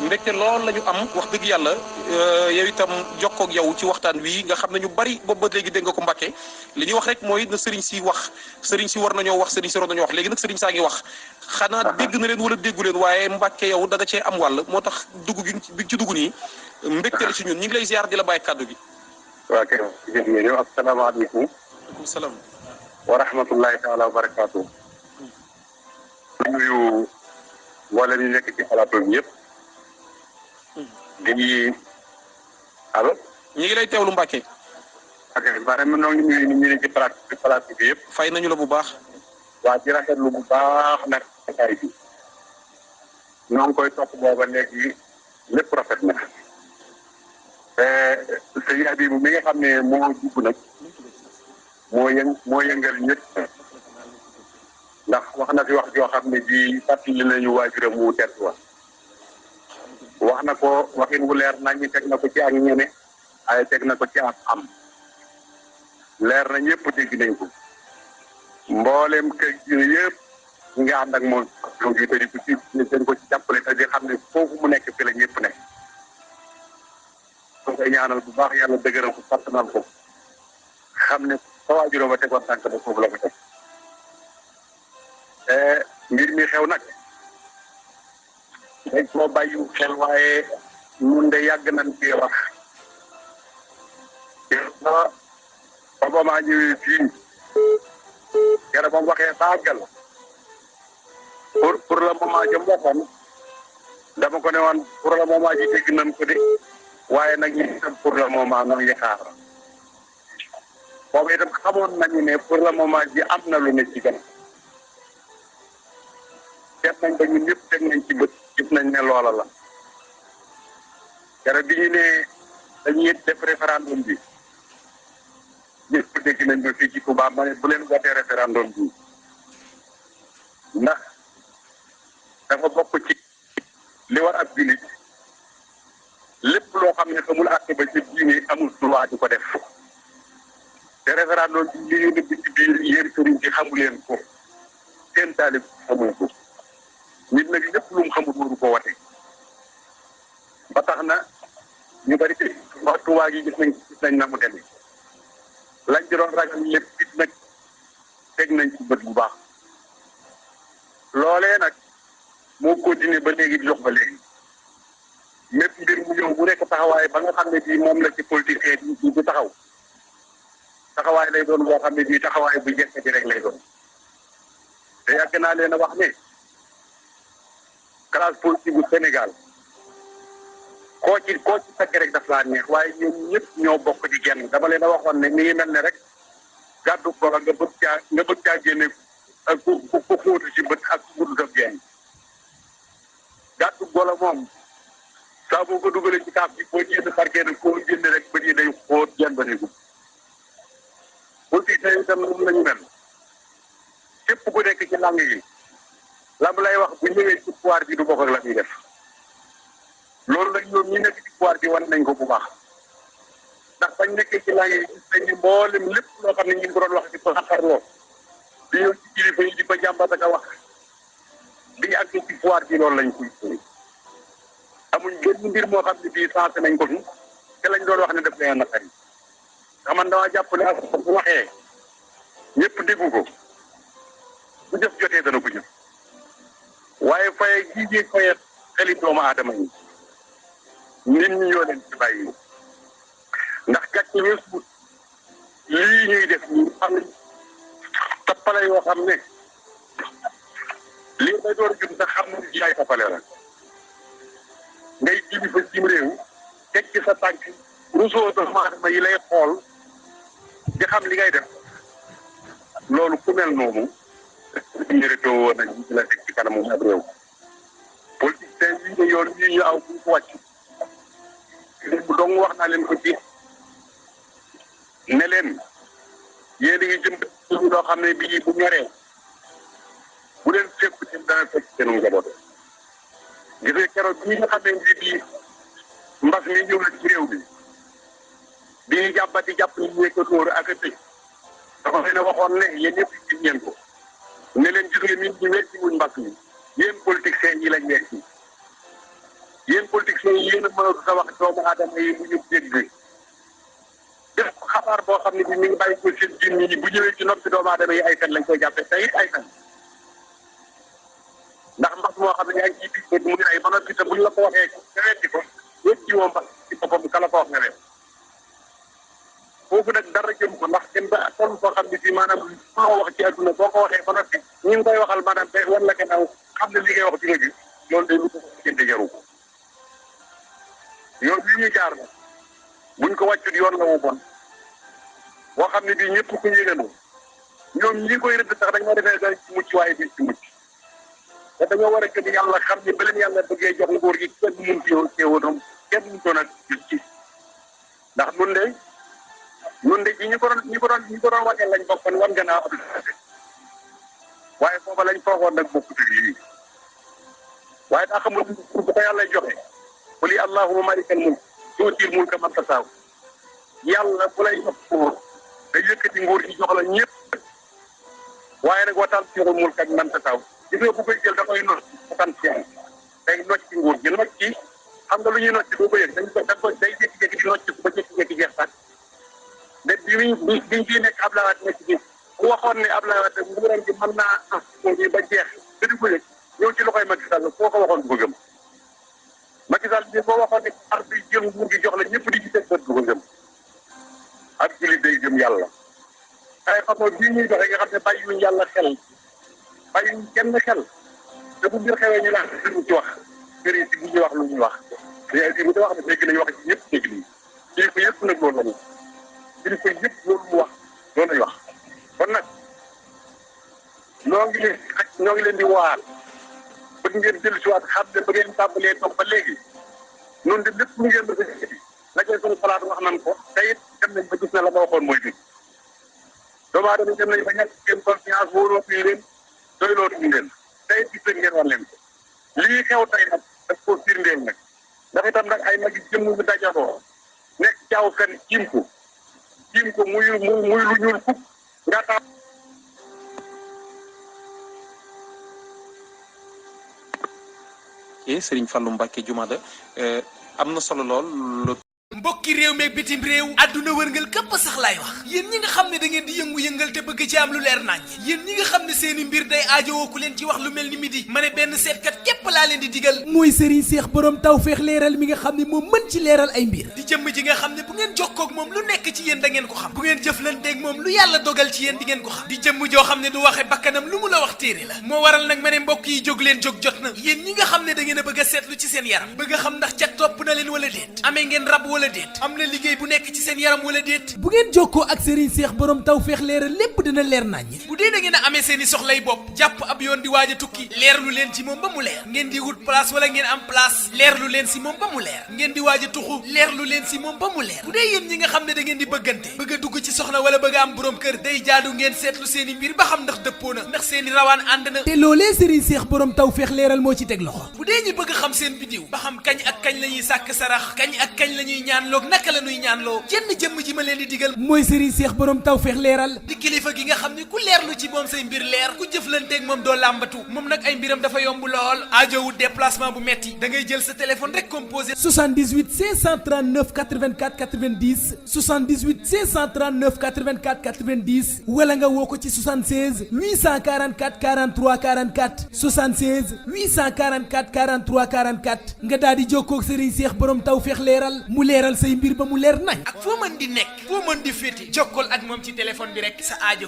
mbégte lool la ñu am wax dëgg yàlla yow itam jokkoog yow ci waxtaan wi nga xam ne ñu bari boobu ba léegi dégg nga ko Mbàkke li ñuy wax rek mooy na sëriñ si wax sëriñ si war nañoo wax sëriñ si war nañoo wax léegi nag sëriñ saa ngi wax xanaa dégg na leen wala déggu leen waaye Mbàkke yow da nga cee am wàll moo tax dugg gi bi ci dugg nii mbégte la ci ñun ñu ngi lay ziar di la bàyyi kàddu gi. waa kay jërëjëf asalaamaaleykum. waaleykum salaam. wa rahmatullahi taala wa barakaatu. nuyu mboolem ñu nekk ci plateau bi yëpp. di allo. ñu ngi lay teewlu Mbàkke. ok maanaam ñoo ngi nuyu ñu ne ci plateau bi yëpp. fay nañu la bu baax. waa di rafetlu bu baax nag xasaay bi. ñoo ngi koy topp booba léegi lépp rafet na. sëñ Abibu mi nga xam ne moo dugg nag moo yëngal ñëpp ndax wax na fi wax joo xam ne ji fàttali nañu waajuram mu tedd wax na ko waxin wu leer nañ ñi teg na ko ci ak ñene ay teg na ko ci ak am leer na ñëpp dégg nañ ko mboolem kër gi yëpp ñu ngi ànd ak moom loolu te di ko ci dañ ko ci jàppale te di xam ne foofu mu nekk fi la ñëpp nekk ko koy ñaanal bu baax yàlla dëgëral ko fàttanal ko xam ne sa waajuroo ba tegoon tànk ba foofu la ko teg mbir mi xew nag dañ koo bàyyi xel waaye ñun de yàgg nañ cee wax ba ba maa ñëwee fii yàlla ba mu waxee baagal pour le moment jëm waxoon dama ko ne woon pour le moment ji dégg nañ ko de waaye nag ñu itam pour le moment noo ngi xaar boobu itam xamoon nañu ne pour le moment ji am na lu ne ci gën seet nañ ba ñun ñëpp teg nañ ci bët gis nañ ne loola la keroog bi ñu ne dañuy def référendum bi ñëpp dégg nañ ba fii ci Touba ma ne bu leen wootee référendum bi ndax dafa bokk ci li war ab jullit lépp loo xam ne xamul àtte ba ci diine amul droit di ko def te référendum bi li ngeen di ci biir yéen sëriñ ci xamu leen ko seen taalib xamul ko nit nag lépp lu mu xamul waru ko wate ba tax na ñu bari te waxtu waa gi gis nañ na mu demee lañ ci doon ragal lépp it nag teg nañ ci bët bu baax loolee nag moo continué ba léegi di jox ba léegi mépp mbir mu ñëw bu nekk taxawaay ba nga xam ne bii moom la ci politicien yi du taxaw taxawaay lay doon boo xam ne bii taxawaay bu jekk ji rek lay doon te yàgg naa leen a wax ne classe politique bu Sénégal koo ci tagg rek daf laa neex waaye ñoom ñëpp ñoo bokk di genn dama leen a waxoon ne mi ngi mel ne rek gàddu ko nga bëgg caa génne ak ku xóotu ci bët ak gudd daf genn gàddu golo moom saa boo ko dugalee ci kaaf bi boo jënd parquet nag koo jënd rek bët yi day xóot genn ba néegu politique yi itam moom lañu mel képp ku nekk ci lang yi lam lay wax bu ñëwee ci pouvoir bi du bokk ak la ñuy def loolu nag ñoom ñi nekk ci pouvoir bi wan nañ ko bu baax ndax bañ nekkee ci lang yi gis nañ ni mboolem lépp loo xam ne ñu ngi ko doon wax di ko xarloo di ñëw ci kilifa yi di ko jàmbat ak a wax bi ak ci pouvoir bi loolu lañ koy amuñ benn mbir moo xam ne bii sensé nañ ko fi te lañ doon wax ne def leen naqari ndax man dama jàpp ne ak bu waxee ñëpp déggu ko bu jëf jotee dana ko jëf waaye faye gii faye xeli doomu aadama yi nit ñi ñoo leen ci bàyyi ndax gàcce weesu lii ñuy def nii am nañ tappale yoo xam ne lii may door a jëm sax xam ne yaay tappale la ngay kilifa cim réew teg ci sa tànk rusoo doomu aadama yi lay xool di xam li ngay def loolu ku mel noonu mérité woon nañ ci la teg ci kanamu ab réew politicien yi ne yoon yi ñu aw bu ko wàcc bu dong wax naa leen ko ci ne leen yéen a ngi jëm loo xam ne bii bu ñoree bu leen fekk ci dana fekk seen njaboot gis nga keroog bi nga xam ne bii mbas mi ñëw na ci réew bi bi ñu jàppati jàpp ni ñu ko dóor ak a tëj dafa leen a waxoon ne yéen ñëpp gis ngeen ko ne leen gis nga nit ñi wecci wuñ mbas mi yéen politiciens yi lañ wecci yéen wax doomu aadama yi bu ñu dégg def xabaar boo xam ne bi mi ngi bàyyi ko seen jinn yi bu ñëwee ci noppi doomu aadama yi ay fen lañ koy jàppe te it ay fen ndax mbas moo xam ne yaa ngi ciy biir mu ngi ay ba noppi te buñ la ko waxee nga weddi ko wécci woo mbas ci boppam kala ko wax nga wet foofu nag dara jëm ko ndax dem ba toll koo xam ne fii maanaam moo wax ci adduna boo ko waxee ba noppi ñu ngi koy waxal maanaam te wan la gannaaw xam ne li ngay wax ci nga ji loolu day lu ko jënde jaru ko yoon wi ñu jaar la buñ ko wàccut yoon la wu bon boo xam ne bii ñëpp ku yéegandoo ñoom ñi koy rëdd sax dañoo defee dañ ci mucc waaye bi ci mucc te dañoo war a gëm yàlla xam ne ba leen yàlla bëggee jox nguur gi kenn mun ci yow teewoonam kenn mun ko nag ci ndax nun de ñi ko doon waneel lañ bokkoon wan gannaaw ab waaye booba lañ foogoon nag bokkut ak lii waaye daa xamul bu ko yàlla joxe qul allahumma malikal mulk tuutil mulka man tasaaw yàlla bu lay jox nguur da yëkkati nguur gi jox la ñëpp waaye nag watal joxul mulk ak man tasaaw gis nga bu koy jël da koy not potentiel day not ci nguur gi not ci xam nga lu ñuy not ci doo ko yëg day jékki-jékki di not ci ba jékki-jékki jeex sax de biñ ciy nekk Abdoulaye Wade nekk ci ku waxoon ne Abdoulaye Wade nguuram gi mën naa am nguur ba jeex te di ko yëg ñëw ci loxoy Macky Sall foo ko waxoon du ko gëm Macky Sall bi boo waxoon ne ar bi jël nguur gi jox la ñëpp di ci teg bët du ko gëm ak jullit day gëm yàlla ay façon bii ñuy doxee nga xam ne bàyyiwuñ yàlla xel bàyyiwuñ kenn xel te bu mbir xewee ñu naan lu ci wax këri si bu ñuy wax lu ñuy wax te bu wax ne dégg nañu wax ci ñëpp dégg nañu kilifa yëpp nag loolu lañu kilifa yëpp loolu mu wax loolu lañu wax kon nag ñoo ngi leen di waar bëgg ngeen dellu si waat xam ne ba ngeen tàmbalee toog ba léegi noonu de lépp lu ngeen bëgg a la koy sunu xalaat wax nañ ko te it dem nañ ba gis na la ma waxoon mooy dëgg doomu aadama dem nañ ba ñàkk seen confiance wóorootuñu leen doylootuñu leen te it gis ngeen war leen ko lii xew tey nag daf koo firndeel nag ndax itam nag ay magi jëmm ñu dajaloo nekk caaw fenn jiim ko muy lu ñuul fukk nga tax Serigne Fallou Mbacké Jumaada am na solo lool. mbokki réew meeg bitim réew adduna wërngal képp sax laay wax yéen ñi nga xam ne da ngeen di yëngu-yëngal te bëgg ci am lu leer nañ yéen ñi nga xam ne seeni mbir day aajowoo ku leen ci wax lu mel ni midi ma ne benn seetkat képp laa leen di digal mooy Serigne Cheikh borom tawfeex leeral mi nga xam ne moom mën ci leeral ay mbir di jëmm ji nga xam ne bu ngeen jokkoog moom lu nekk ci yéen da ngeen ko xam bu ngeen jëflanteeg moom lu yàlla dogal ci yéen di ngeen ko xam di jëmm joo xam ne du waxe bakkanam lu mu la wax téere la moo waral nag ma ne mbokk yi jóg leen jóg jot na yéen ñi nga xam ne da ngeen a bëgg a seetlu ci seen yaram bëgg a xam ndax ca topp na leen wala déet amee ngeen rab wala déet am na liggéey bu nekk ci seen yaram wala déet bu ngeen jokkoo ak Serigne Cheikh borom tawfeex leeral lépp dina leer naññ bu dee da ngeen a amee seen i soxlay bopp jàpp ab yoon di waaj a tukki leerlu leen ci moom ba mu leer ngeen di wut place wala ngeen am place leerlu leen si moom ba mu leer ngeen di waaj a tuxu leerlu leen si moom ba mu leer bu dee yéen ñi nga xam ne da ngeen di bëggante bëgg a dugg ci soxna wala bëgg a am borom kër day jaadu ngeen seetlu seen i mbir ba xam ndax dëppoo na ndax seen i rawaan ànd na te loolee Serigne Cheikh borom tawfeex leeral moo ci teg loxo bu dee ñi bëgg xam seen bidiw ba xam kañ ak kañ la ñuy sàkk sarax kañ ak kañ la ñuy ñaanloog naka la ñuy ñaanloo jenn jëmm ji ma leen di digal mooy Serigne Cheikh borom tawfeex leeral di kilifa gi nga xam ne ku leerlu ci moom say mbir leer ku jëflanteeg moom doo làmbatu moom nag ay mbiram dafa yomb lool aajowul déplacement bu metti da ngay jël sa téléphone rek composé 78 539 84 90 78 539 84 90 wala nga woo ko ci 76 844 43 44 76 844 43 44 nga daal di jokkoo ak Serigne Cheikh borom tawfeex leeral mu leeral say mbir ba mu leer nañ ak foo mën di nekk foo mën di féete jokkool ak moom ci téléphone bi rek sa aajo